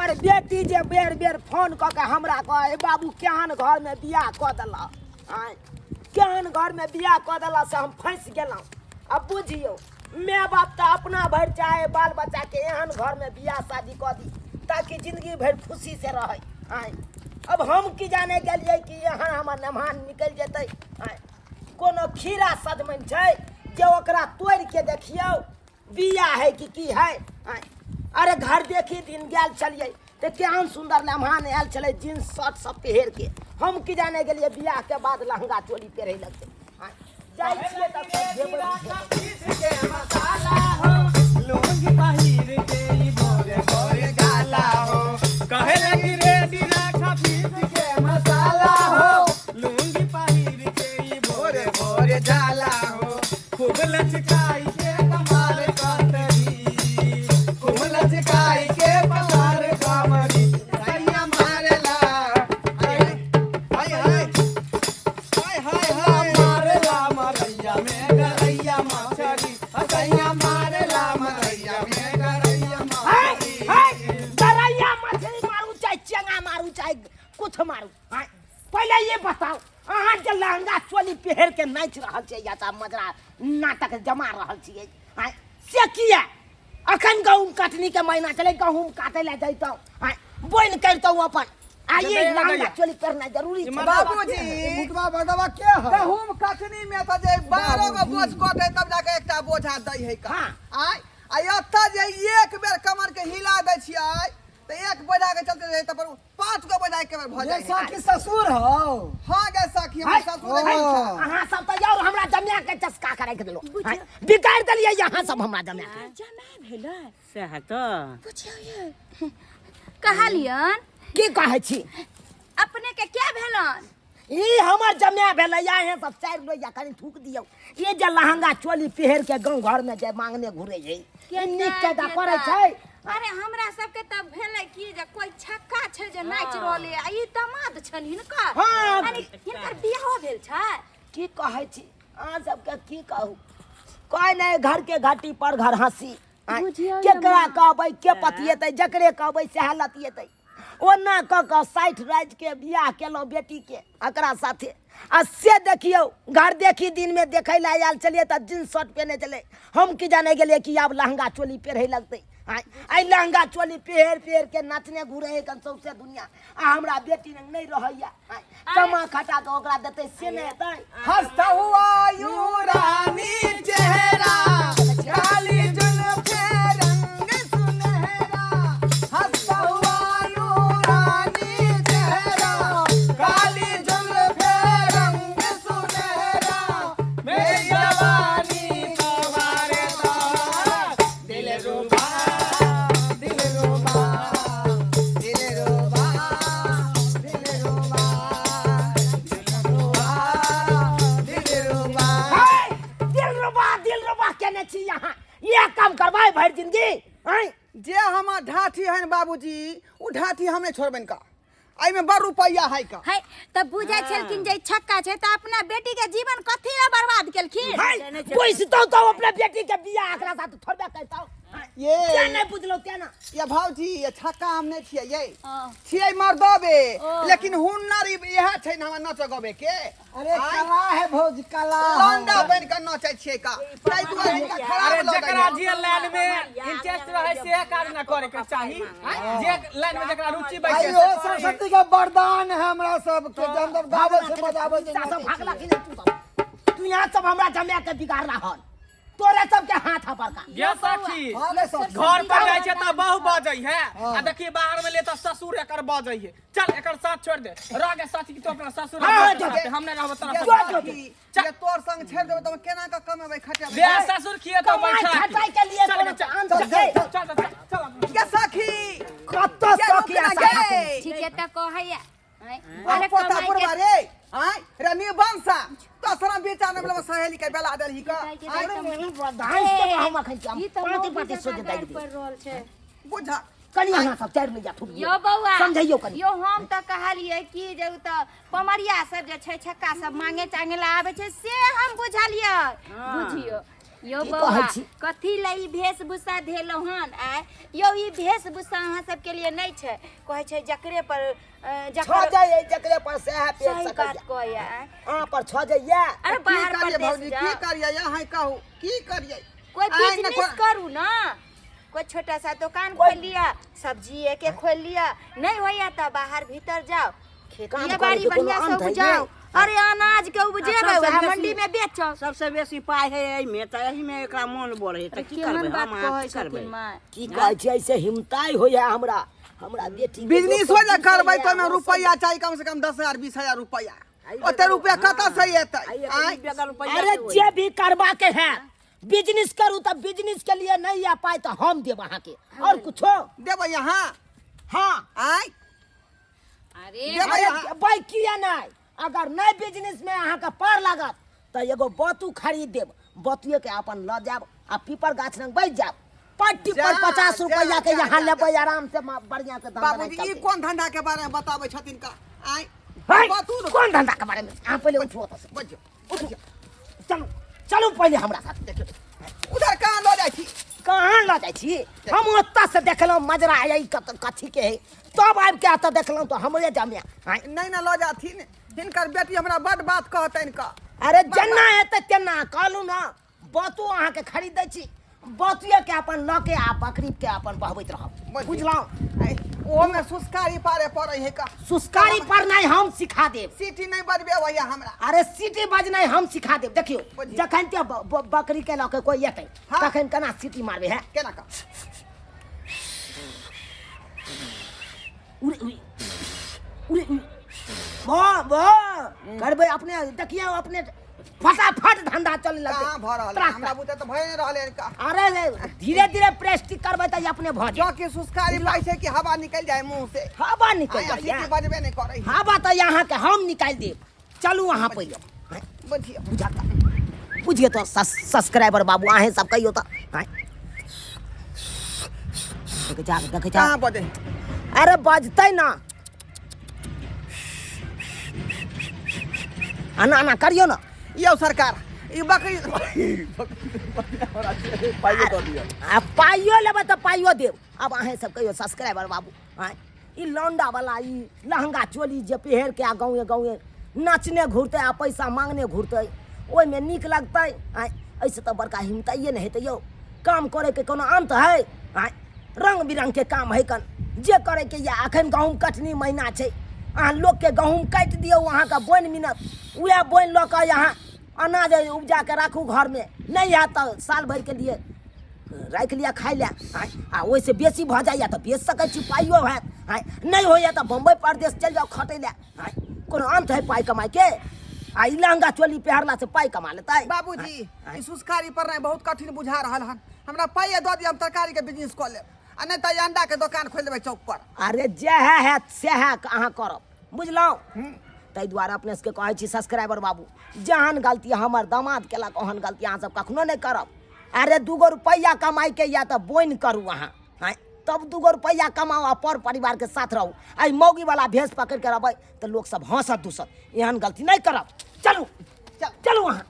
हमर बेटी जे बेर बेर फोन कऽ के हमरा कहै, बाबू केहन घरमे बियाह कऽ देलह, आँय केहन घरमे बियाह कऽ देलह से हम फँसि गेलहुँ। आब बुझियौ, माय बाप तऽ अपना भरि चाहे बाल बच्चाके एहन घरमे बियाह शादी कऽ दी ताकि जिंदगी भरि खुशी से रहै। आँय अब हम की जाने गेलियै कि एहन हमर मेहमान निकलि जेतै। आँय कोनो खीरा सजमनि छै जे ओकरा तोड़िके देखियौ बिया है कि की है। आँय अरे घर देखी दिन गेल छलियै तऽ केहन सुन्दर मेहमान आयल छलै जींस शर्ट सब पहिर के। हम की जाने गेलियै बियाह के बाद लहंगा चोली पहिरे लगतै। आँय जाइ छियै तऽ सब घेबै। लुंगी पहिर के ई भोरे भोरे जाला हो, कहे लगी रेडी राखा पीस के मसाला हो। लुंगी पहिर के ई भोरे भोरे जाला हो, खूब लचकाई के कमाल कतरी, खूब लचकाई के पसार कमरी, सैया मारेला हाय हाय हाय हाय हाय मारेला मरैया में गरैया मछरी, सैया मारेला मरैया में गरैया हाय, मछरी। हाय, गरैया मछली मारू चाहे चेंगा मारू चाहे कुछ मारू। हाय, पहिले ये बताओ अहाँ जे लहंगा चोली पहिर के नाचि रहल छियै या तऽ मजरा नाटक जमा रहल छियै, आँय से किया? अखन गहूम कटनी के महीना छलै, गहूम काटै लए जैतहुँ, आँय बोनि करितहुँ अपन। आ ये जतै लहंगा लगैया। चोली पहिरनाइ जरूरी छै। बाबूजी, भुटवा बदवा के है? गहूम कटनी में तऽ जे 12 गो बोझ कटे तब जाके एकटा बोझा दै है का। हाँ। आय आ एतऽ जे एक बेर कमर के हिला दै छियै तऽ एक बोझा के चलते रहै तब पर 5 गो बोझा एक बेर भऽ ये जाइ है। सखी ससुर हौ। हाँ गे सखी, हमर हाय, ससुर हाय, है। अहाँ सब तऽ यार हमरा जमिया के चस्का कराय के देलहुँ। हाय, बिगाड़ि देलियै अहाँ सब हमरा जमिया के। जमाय भेलै। सएह तऽ। बुझियौ ये। कहलियन। की कहै छी? अपने के क्या भेलन? ई हमर जमिया भेलै, अहाँ सब 4 लोहिया कनि थूक दियौ। ई जे लहंगा चोली पहिर के गाँव घर में जे मांगने घुरे छै, ई नीक कायदा करै छै। अरे हमरा सबके तऽ भेलै कि जे कोई छक्का छै जे नाचि रहलै आ ई दामाद छनि हिनकर। हाँ। अरे हिनकर बियाहो भेल छै? की कहै छी अहाँ सबके, की कहू, कोइ नहि घर के घाटी पर घर हंसी। आँय, बुझियौ केकरा ने माँ। कहबै के पतिएतै, जकरे कहबै सएह लतिएतै। ओना कऽ कऽ 60 राजि के बियाह केलहुँ बेटी के एकरा साथे, आ से देखियौ घर देखी दिन में देखै लए आयल छलियै तऽ जींस शर्ट पहिने छलै। हम की जाने गेलियै कि आब लहंगा चोली पहिरै लगतै। आँय, एहि लहंगा चोली पहिर पहिर के नाचने घुरै है कन सौंसे दुनिया, आ हमरा बेटी लग नहि रहैया। आँय, कमा खटा कऽ ओकरा देतै से नहि हेतै। हंसता हुआ यूं रानी चेहरा, काली जुल्फे रंग सुनहरा। हंसता हुआ यूं रानी चेहरा, काली जुल्फे रंग सुनहरा। मेरी जवानी तुम्हारे साथ, दिल रुबा दिल रुबा दिल रुबा दिल रुबा दिल रुबा। हे, दिल रुबा दिल रुबा केने छी यहाँ, ये काम करबै भरि जिंदगी। आँय जे हमर ढाठी है बाबूजी, उ ढाठी हम नहि छोड़बनि का, एहिमे बड़ रुपैआ है का। है तऽ बुझै छलखिन जे छक्का छै तऽ अपना बेटी के जीवन कथी लए बर्बाद केलखिन? है, बुझतौ तऽ अपना बेटी के बियाह एकरा साथ थोड़बे करतौ। ये तें नहि बुझलौ तें ना। ये भौजी, ये छक्का हम नहि छियै, ये हाँ। छियै मर्दबे, ओ। लेकिन हुनर इएह छै ने हमरा नचऽ गबे के। अरे कला है भौजी, कला है। लौंडा बनि कऽ नचै छियै का, ताहि दुआरे हिनका खराब अरे लगैए। जकरा जे लाइन में इंटरेस्ट रहे से काज ना करे के चाही, जे लाइन में जकरा रुचि बैठे आइयो सरस्वती के वरदान है हमरा सबके, जे हम सब गाबै छै बजाबै छै। सब भागला कि नहि तू सब? तू यहाँ सब हमरा जमा के बिगाड़ला हन, तोरे सबके हाथ है बड़का। गे सखी, हाँ गे सखी। घर पर जाइ छै तऽ बहु बजै है, आ देखी बाहर में ले तऽ ससुर एकर बजै है। चल एकर साथ छोड़ दे, रह गे सखी तू अपना ससुर हाँ, साथे, जो, जो। हम नहीं रहब तोरा ये साथ। जो, जो। सखी, ये तोर संग छोड़ देबै तऽ हम केना कऽ कमेबै खटेबै? बे ससुर किए तऽ कमाइ बैठा खटाइ के लिए चल कोनो गे, चल, अंत चल, छै। चल, चल, चल, चल। गे सखी, कतऽ गे सखी रुक आ ना सखा गे। ठीक है तऽ कहैया। आँय, अरे अरे पोता कमाइ बुढ़वा के रे, आँय रे निबंसा, तोसरा बेचा ने बला सहेली के बेला देलही का। आँय, धांस के हम अखन छी, हम ई तऽ पाँचे मौगी पाँचे जकाँ सोझे दागि गारि दियौ। पड़ि रहल छै। बुझा कनि अहाँ सब 4 लोहिया थूक दियौ। यो बौआ, समझैयौ कनि। यो हम तऽ कहलियै कि जे उ तऽ पमरिया सब जे छै छक्का सब मांगे चांगे ला आबै छै से हम बुझलियै। बुझियौ यौ की बौआ कहै छी? कथी लए ई वेशभूषा धेलहुँ हन आँय यौ ई वेशभूषा अहाँ सबके लिए नहि छै कहै छै जकरे पर छऽ जकर जाइए जकरे पर सएह पेट सही सकैए बात कहैया आँय अहाँ पर छऽ जाइए अरे की बाहर करियै परदेश भौजी की जाओ करियै अहाँ कहू की करियै कोई आइ ने बिजनेस करू ना कोई छोटा सा दुकान कोई- खोल लिया सब्जी के खोल लिया नहीं होइया तो बाहर भीतर जाओ काम खेती करे बाड़ी के कोनो बढ़िया से अंत है उपजाओ नहि। अरे अनाज के उपजेबै सबसे वएह बेसी- मंडी में बेचो सबसे बेसी पाइ है एहिमे तऽ एहिमे एकरा मोन बढ़े तऽ की केहन करबै बात हम अहाँ कहै की करबै छथिन माय की कहै छियै ऐसे हिमताइ होइए हमरा हमरा बेटी के बिजनेस दोसर हो जे करबै दिसैए, तऽ ओहिमे ओ सब- रुपैआ चाही कम से कम 10,000 20,000 रुपैआ आई ओते बेगर- रुपैआ कतऽ से एतै आइ एकर आँय ई बेगर रुपैआ अरे के होई। जे भी करबा के है बिजनेस करू तऽ बिजनेस के लिए नहीं आ पाए तऽ हम देब अहाँके और कुछो देबै अहाँ हाँ आँय अरे देबै अरे अहाँ भाई किया नहीं अगर नहीं बिजनेस में अहाँके पार लागत तऽ एगो बतू खरीद देब बतुए के अपन लऽ जायब आ पीपर गाछ लग बैठ जायब पट्टी पर जा, 50 जा, रुपया के जा, यहाँ जा, लेबै आराम से बढ़िया से धंधा बाबूजी ई कोन धंधा के बारे में बताबै छथिन का आँय बतू ने कोन धंधा के बारे में अहाँ पहिले उठू ओतऽ से बजियौ उठू चलू चलू पहिले हमरा साथ देखियौ उधर कहाँ लऽ जाइ छी कहाँ लऽ जाइ छी हम ओतऽ से देखलहुँ मजरा आइ कथी के है तब आबि के एतऽ देखलहुँ तऽ हमरे जमे आँय नहि ने लऽ जाथिन हिनकर बेटी हमरा बड बात कहतनि का अरे जेना हेतै तेना कहलहुँ ने बतू अहाँके खरीदै छी बतुएके अपन लऽ के आ बकरीके अपन बहबैत रहब बुझलहुँ ओहोमे सुस्कारी पारे पड़ै है का सुस्कारी पर नहि हम सिखा देब सीटी नहि बजबे भैया हमरा अरे सीटी बजनाइ हम सिखा देब देखियौ बजियौ। जखन के बकरी के लऽ के कोई एतै हाँ। तखन केना सीटी मारबै है केना का उड़े उड़े उड़े उड़े वाह वाह करबै अपने देखियौ अपने फटाफट धंधा चले लगतै कहाँ भऽ रहल है? ट्रैक्टर। हमरा बुते तऽ भए नहि रहल है का अरे रे, धीरे धीरे प्रेस्टिक करबै तऽ ई अपने भऽ जँ जायत कि सुस्कारी पाइ छै कि हवा निकलि जाय मुँह से हवा निकलि आइ जाइए सीटी बजबे नहि करै है हवा तऽ अहाँके हम निकालि देब चलू अहाँ पहिले बुझियौ बुझता बुझिए तो सब्सक्राइबर बाबू अहें सब कहियो तो आँय। देखे जा देखे जा कहाँ बजै अरे बजतै ना आना आना करियो ना यौ सरकार ई बकरी पाइयो दऽ दिअ आ पाइयो लेबै तऽ पाइयो देब आब अहें सब कहियो सब्सक्राइबर बाबू आँय ई लौंडा वाला ई लहंगा चोली जे पहिर के आ गाँवे गाँवे नाचने घुरतै आ पैसा मांगने घुरतै ओहिमे नीक लगतै आँय एहिसँ तऽ बड़का हिमताइए नहि हेतै यौ काम करैके कोनो अन्त है आँय रङ्ग बिरङ्गके काम है कन जे करैके यऽ अखन गहूँम कटनी महीना छै अहाँ लोकके गहूँम काटि दियौ अहाँके बोनि मिलत उएह बोनि लऽ कऽ अहाँ अनाज उपजाके राखू घरमे नहि हैत तऽ साल भरिके लिए राखि लिअ खाइ लए आँय आ ओहिसँ बेसी भऽ जाइए तऽ बेच सकै छी पाइयो हैत आँय नहि होइए तऽ बम्बई परदेश चलि जाउ खटै लए आँय कोनो अन्त है पाइ कमाइके आ ई लहंगा चोली पहिरलासँ पाइ कमा लेतै बाबूजी ई सुस्कारी पड़नाइ बहुत कठिन बुझा रहल हन हमरा पाइए दऽ दिअ हम तरकारीके बिजनेस कऽ लेब आ नहि तऽ ई अंडाके दोकान खोलि देबै चौक पर अरे जएह हैत सएह अहाँ करब बुझलहुँ ताहि दुआरे अपने सबके कहै छी सब्सक्राइबर बाबू जेहन गलती हमर दामाद केलक ओहन गलती अहाँ सब कखनो नहि करब अरे दूगो रुपैआ कमाइके यऽ तऽ बोनि करू अहाँ आँय तब दूगो रुपैआ कमाउ आ पर परिवारके साथ रहू एहि मौगीवला भेष पकड़ि के रहबै तऽ लोकसब हँसत दूसत एहन गलती नहि करब चलू चलू अहाँ।